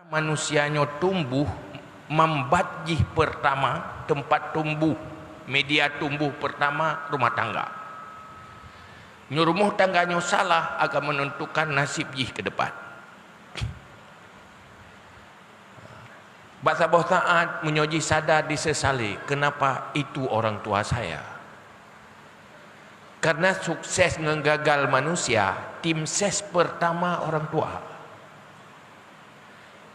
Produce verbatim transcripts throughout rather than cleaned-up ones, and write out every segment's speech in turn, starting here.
Manusia nyoe tumbuh, mambat jih pertama, tempat tumbuh, media tumbuh pertama rumah tangga. Nyoe rumoh tangga nyoe salah akan menentukan nasib jih ke depan. Bak saboh saat meunyoe jih sadar disesali, "Kenapa itu orang tua saya?" Karena sukses ngon gagal manusia, tim ses pertama orang tua.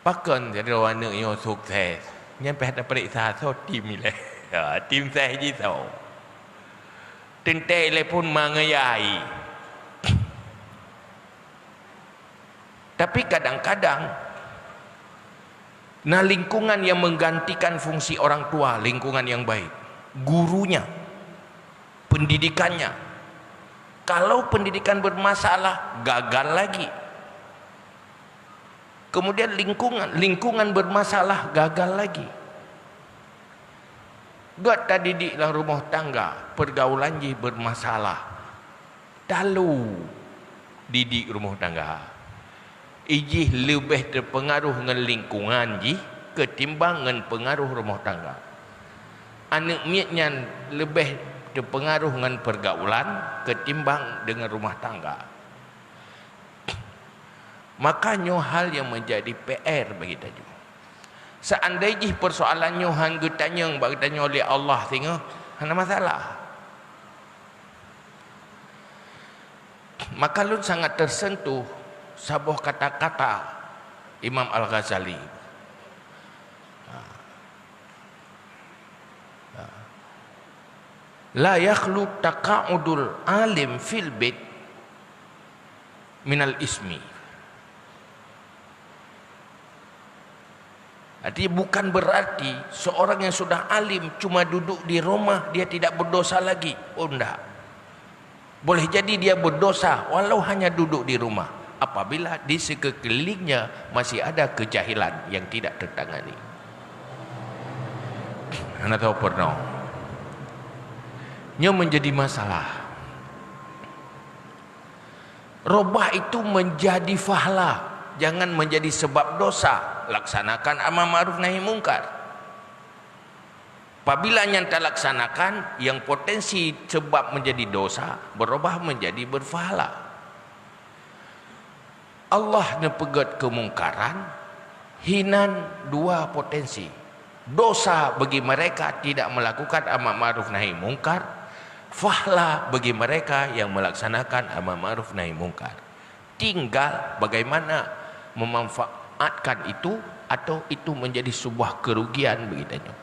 Pakon sidroe aneuëk nyoe sukses? Nyan payah tapeuriksa soe tim ilée. Ha, tim ses jih soe. Teuntée ilée phon ma ngon yai. Tapi kadang-kadang, na lingkungan yang menggantikan fungsi orang tua, lingkungan yang baik, gurunya, pendidikannya. Kalau pendidikan bermasalah, gagal lagi. Kemudian lingkungan, lingkungan bermasalah, gagal lagi. Göt tadidik lam rumoh tangga, pergaulan jih bermasalah. Talu didik rumoh tangga. Ijih leubeh teupeungaruh ngon lingkungan jih ketimbang ngon peungaruh rumoh tangga. Aneuëk miet nyan leubeh teupeungaruh ngon pergaulan ketimbang deungon rumah tangga. Maka nyoe hal yang menjadi P R bagi tanyoe. Seandai jih persoalan nyoe han geutanyong bak geutanyoe lé Allah singoh, hana masalah. Maka lôn sangat tersentuh saboh kata-kata Imam Al-Ghazali. Ha. Ha. "La yakhlu taqa'udul alim fil bait minal ismi." Artinya, bukan berarti seorang yang sudah alim cuma duduk di rumah, dia tidak berdosa lagi. Oh, ndak. Boleh jadi dia berdosa walau hanya duduk di rumah, apabila di sekelilingnya masih ada kejahilan yang tidak tertangani. Hana tahu pernah. Nyoe menjadi masalah. Robah itu menjadi fahla, jangan menjadi sebab dosa. Laksanakan amar ma'ruf nahi mungkar. Apabila nyan talaksanakan, yang potensi sebab menjadi dosa berubah menjadi berfahla. Allah neupeugét keumungkaran hinan dua potensi. Dosa bagi mereka tidak melakukan amar ma'ruf nahi mungkar, fahla bagi mereka yang melaksanakan amar ma'ruf nahi mungkar. Tinggal bagaimana memanfaatkan itu atau itu menjadi sebuah kerugian bagi tanyoe.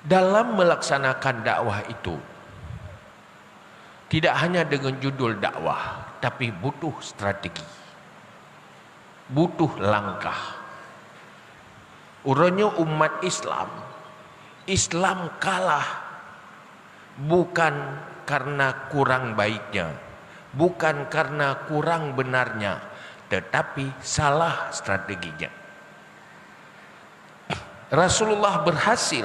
Dalam melaksanakan dakwah itu, tidak hanya dengan judul dakwah, tapi butuh strategi, butuh langkah. Uroe nyoe umat Islam, Islam kalah bukan karena kurang baiknya, bukan karena kurang benarnya, tetapi salah strateginya. Rasulullah berhasil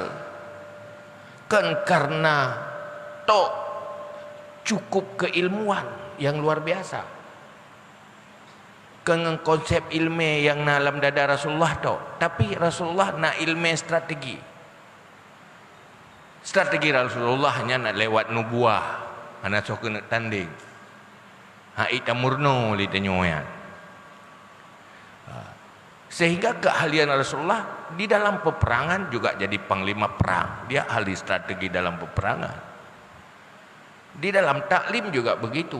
kon karena tok cukup keilmuan yang luar biasa, kon ngon konsep ilmu nyang na lam dada Rasulullah tok, tapi Rasulullah na ilmu strategi. Strategi Rasulullah nyan lewat nubuah, hana soe keuneuk tandeng. Hai tamurno lé tanyoe nyan. Ha. Sehingga keahlian Rasulullah di dalam peperangan juga jadi panglima perang. Dia ahli strategi dalam peperangan. Di dalam taklim juga begitu.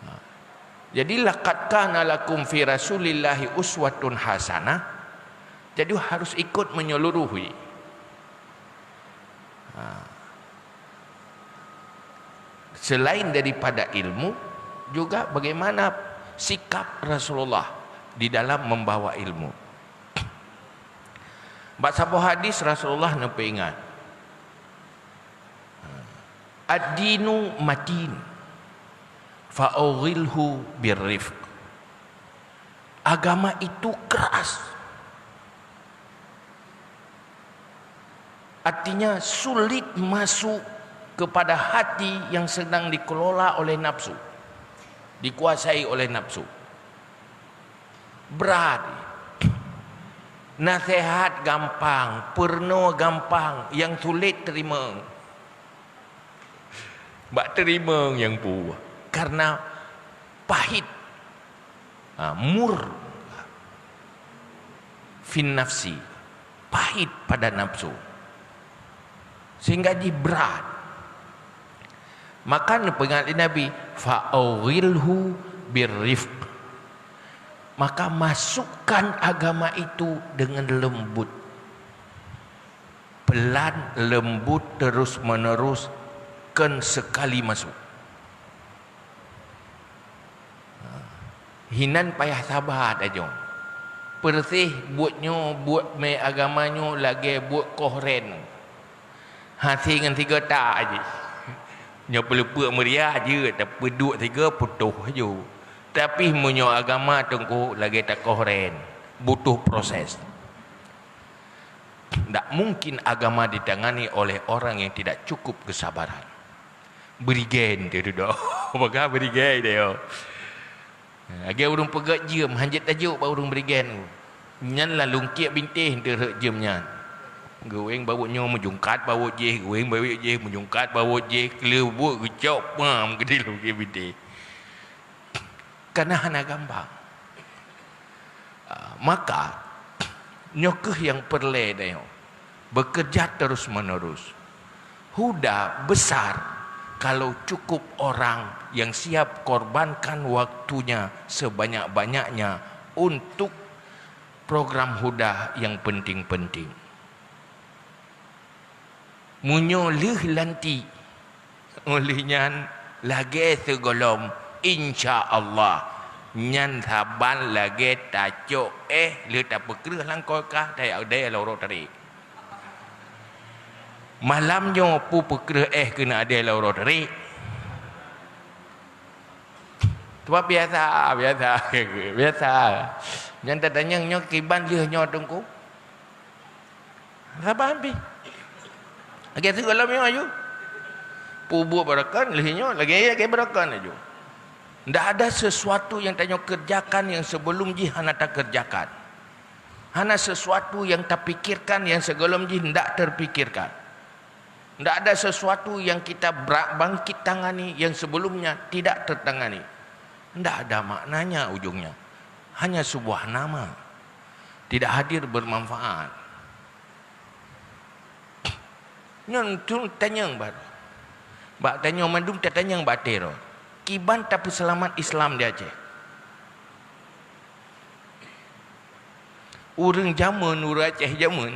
Ha. Jadi, "Laqad kana lakum fi Rasulillahi uswatun hasanah." Jadi, harus ikut menyeluruh. Ha. Selain daripada ilmu, juga bagaimana sikap Rasulullah di dalam membawa ilmu. Bak saboh hadis Rasulullah neupeuingat, "Ad-dinu matin, fa aughilhu birrifq." Agama itu keras. Artinya, sulit masuk kepada hati yang sedang dikelola oleh nafsu. Dikuasai oleh nafsu. Brat. Nasehat gampang, peurunoe gampang, nyang sulet teurimong. Bak teurimong nyang peue? Karena pahit. Ha, mur. Fin nafsi. Pahit pada nafsu. Sehingga jih brat. Maka neupeugah lé Nabi, "Fa'awwilhu birrifq." Maka masukkan agama itu dengan lembut. Pelan, lembut, terus menerus, kon sekali masuk. Hinan payah saba tajong. Persis buet nyoe, buet mé agama nyoe lagée buet koh ren. Hase ngon sigoe tak jih. Nyoe peuleupeuk meuria jeuet, tapi duek sigoe putôh aju. Tapi meunyoe agama teungku lagée takoh ren, butuh proses. Ndak mungkin agama ditangani oleh orang yang tidak cukup kesabaran. Berigen tu duduk. Maka berigen dia. Lagée ureuëng peugét jeuem, hanjeuet tajok bak ureuëng berigen tu. Nyan lalu kiek bintéh teurhek jeuem nyan. Geuweng bawot nyoe meujungkat bawot jih, geuweng bawot jih meujungkat bawot jih, keuleubuk geucok pam keudeh lungkiek bintéh. Kana hana gampang. Ah, maka, nyoe kheueh nyang peureulée tanyoe, bekerja terus-menerus. Huda besar kalau cukup orang yang siap korbankan waktunya sebanyak-banyaknya untuk program huda yang penting-penting. Meunyoe lheueh lantik, ulih nyan lagée sigohlom, insya Allah, nyan saban lagée tacok éh lheueh tapeukreueh lam kulkas, tajak keudée lam uroe tarék. Malam nyoe peue peukreueh éh keuneuk adée lam uroe tarék? Sebab biasa, biasa, biasa. Nyang tatanyong nyoe kiban lheueh nyoe teungku. Saban pih. Lagée sigohlom nyoe aju. Peubuet beureukan lheueh nyoe lagée, lagée beureukan aju. Ndak ada sesuatu yang tanyoe kerjakan yang sebelum jih hana takerjakan. Hana sesuatu yang tapikirkan yang sigohlom jih ndak terpikirkan. Ndak ada sesuatu yang kita bra-, bangkit tangani yang sebelumnya tidak tertangani. Ndak ada maknanya ujungnya. Hanya sebuah nama. Tidak hadir bermanfaat. Nyoe tu tanyong baru. Bak tanyoe mandum tatanyong bak até droe. Kiban tapeuseulamat Islam di Aceh? Ureuëng jameun, ureuëng Aceh jameun,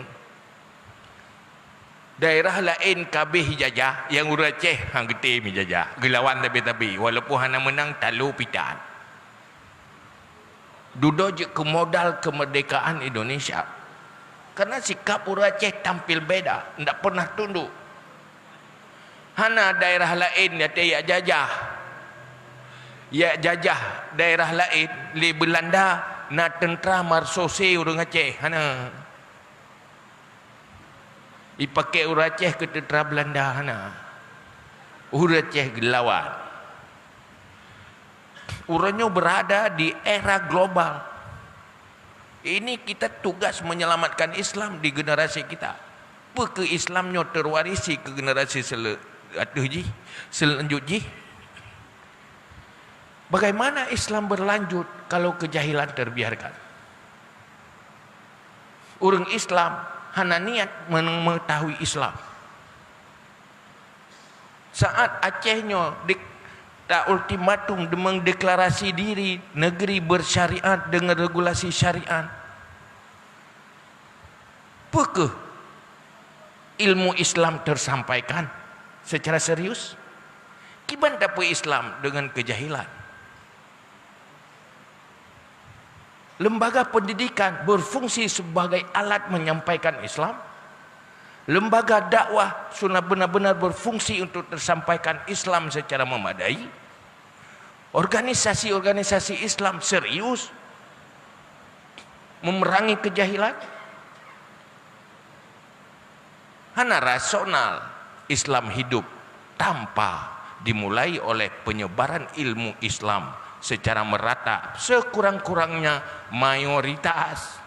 daerah laén ka abéh jijajah, nyang ureuëng Aceh han geutem jijajah, geulawan sabe-sabe, walaupun hana meunang talo pitan. Dudoe jeuet keu modal kemerdekaan Indonesia. Karena sikap ureuëng Aceh tampil beda, ndak pernah tunduk. Hana daerah laén nyang yak jajah. Yak jajah daerah laén lé Beulanda na teuntra marsose ureuëng Aceh, hana. Ipaké ureuëng Aceh keu teuntra Beulanda, hana. Ureuëng Aceh geulawan. Uroe nyoe berada di era global. Ini kita tugas menyelamatkan Islam di generasi kita. Peu kheueh Islam nyoe terwarisi keu generasi sele-, ateueh jih, selanjut jih? Bagaimana Islam berlanjut kalau kejahilan terbiarkan? Ureuëng Islam hana niat men-, mengetahui Islam. Saat Aceh nyoe dik-, ta ultimatum deungon deklarasi diri negeri bersyariat dengan regulasi syariat. Peu kheueh ilmu Islam tersampaikan secara serius? Kiban tapeu Islam dengan kejahilan? Lembaga pendidikan berfungsi sebagai alat menyampaikan Islam. Lembaga dakwah sudah benar-benar berfungsi untuk tersampaikan Islam secara memadai. Organisasi-organisasi Islam serius memerangi kejahilan. Hana rasional Islam hidup tanpa dimulai oleh penyebaran ilmu Islam secara merata, sekurang-kurangnya mayoritas.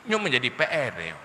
Nyoe menjadi P R ya.